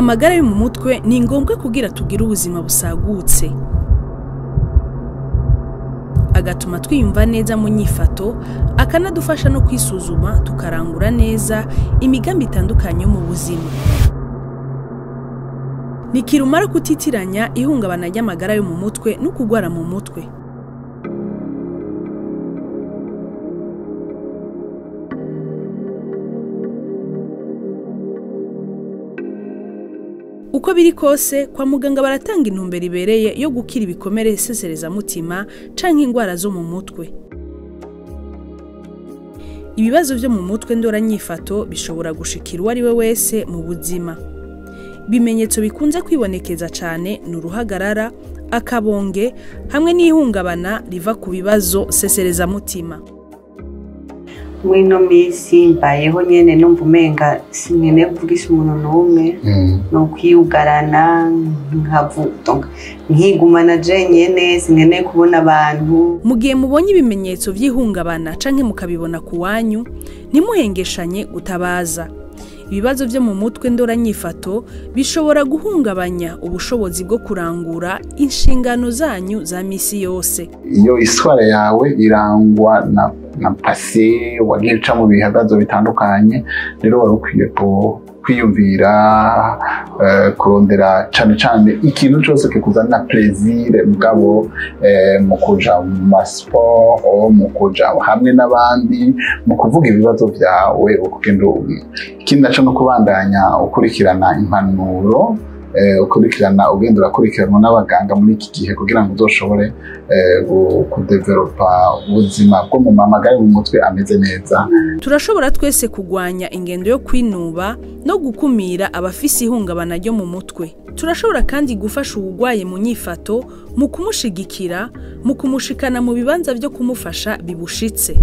Amagara yo mu mutwe ni ngombwa kugira tugire ubuzima busagutse, agatuma twiyumva neza mu nyifato, akanadufasha no kwisuzuma tukarangura neza imigambi itandukanye yo mu buzima. Ni kirumara kutitiranya ihungabana ry'amagara yo mu mutwe no kugwara mu mutwe. Uko biri kose, kwa muganga baratanga intumbero ibereye yo gukira ibikomere seserezamutima canke ingwara zo mu mutwe. Ibibazo vyo mu mutwe ndoranyifato bishobora gushikira uwo ari we wese mu buzima. Ibimenyetso bikunze kwibonekeza cane ni uruhagarara, akabonge hamwe n'ihungabana riva ku bibazo seserezamutima. Mwino misi mbayeho nyene numva umenga sinkeneye kuvugisha umuntu n'umwe, no kwiyugarana nkavuga nkigumana jenyene, sinkeneye kubona abantu. Mu gihe mubonye ibimenyetso vy'ihungabana canke mukabibona ku wanyu, ntimuhengeshanye gutabaza. Ibibazo vyo mu mutwe ndoranyifato bishobora guhungabanya ubushobozi bwo kurangura inshingano zanyu za misi yose. Iyo histoire yawe irangwa na passé, wagiye uca mu bibazo bitandukanye, rero wari ukwiye kwiyumvira, kurondera cane cane ikintu cose kikuzanira plaisir mugabo, mu kuja mu ma sport, mu kuja hamwe n'abandi, mu kuvuga ibibazo vyawe ukugenda. Ikindi naco no kubandanya ukurikirana impanuro, ukurikirana ugenda urakurikiranwa n'abaganga muri iki gihe kugira ngo uzoshobore kudevelopa ubuzima bwo mu magara mu mutwe ameze neza. Turashobora twese kugwanya ingendo yo kwinuba no gukumira abafise ihungabana ryo mu mutwe. Turashobora kandi gufasha uwugwaye mu nyifato mu kumushigikira, mu kumushikana mu bibanza vyo kumufasha bibushitse.